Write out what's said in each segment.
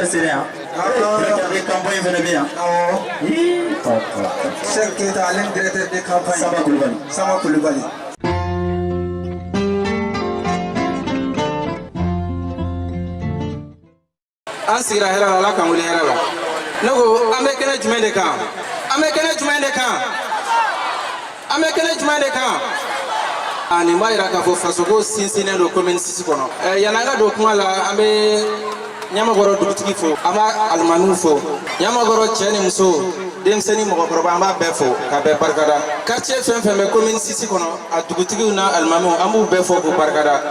yɛrɛ sera yan. Directeur de campagne fana bɛ yan. Awɔ. Ii, tɔ tɔ tɔ. Cheikh Keita, ale ni directeur de campagne. Samba Kulubali. Samba Kulubali. An sigira hɛrɛ la, Ala k'an wuli hɛrɛ la. Ne ko, an bɛ kɛnɛ jumɛn de kan? An bɛ kɛnɛ jumɛn de kan? An bɛ kɛnɛ jumɛn de kan? A nin b'a yira k'a fɔ fasoko sinsinnen don commune 6 kɔnɔ. Yan'an ka don kuma la, an bɛ Ɲamakɔrɔ dugutigi fo, an b'a alimamiw fo, Ɲamakɔrɔ cɛ ni muso, denmisɛnnin, mɔgɔkɔrɔba, an b'a bɛɛ fo ka bɛɛ barikada. Quartier fɛn fɛn bɛ commune 6 kɔnɔ, a dugutigiw n'a alimamiw, an b'u bɛɛ fo k'u barikada.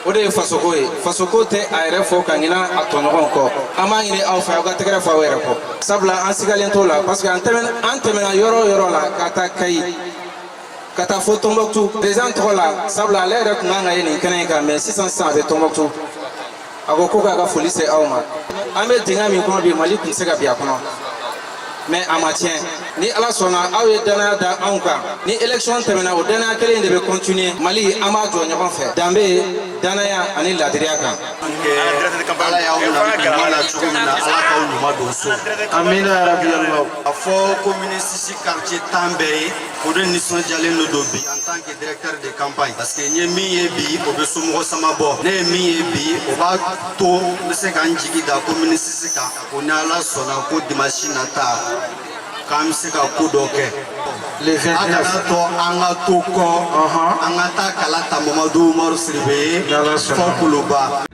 O de ye fasoko ye. Fasoko tɛ a yɛrɛ fɔ ka ɲina a tɔɲɔgɔnw kɔ. An b'a ɲini aw fɛ, aw ka tɛgɛrɛ fɔ aw yɛrɛ kɔ, sabula an sigalen t'o la, parce que an tɛmɛna yɔrɔ o yɔrɔ la, ka taa Kayi, ka taa fo Tɔnbɔkutu, président tɔgɔ la, sabula ale yɛrɛ tun kan ka ye nin kɛnɛ in kan, mais sisan sisan a bɛ Tɔnbɔkutu. A ko ko k'a ka foli se aw ma. An bɛ dingɛ min kɔnɔ bi, Mali tun tɛ se ka bin a kɔnɔ, mais a ma tiɲɛ. Ni Ala sɔnna, aw ye danaya da anw kan, ni élection tɛmɛna, o danaya kelen de bɛ continuer. Mali, an b'a jɔ ɲɔgɔn fɛ, danbe, danaya ani ladiriya kan. Ala y'aw na ɲuman na cogo min na, Ala k'aw ɲuman don so. Amina ya rabi Allah. A fɔ commune 6 quartier 10 bɛɛ ye ko ne nisɔndiyalen de don bi en tant que directeur de campagne, parce que n ye min ye bi, o bɛ somɔgɔ sama bɔ. Ne ye min ye bi, o b'a to n bɛ se ka n jigi da commune 6 kan, ko ni Ala sɔnna, ko dimanche nata, k'an bɛ se ka ko dɔ kɛ. Le A kana 29. to an ka to kɔ, an ka taa kala ta Mamadu Umaru Sidibe ye Ni Ala sɔnna. fɔ Kuluba.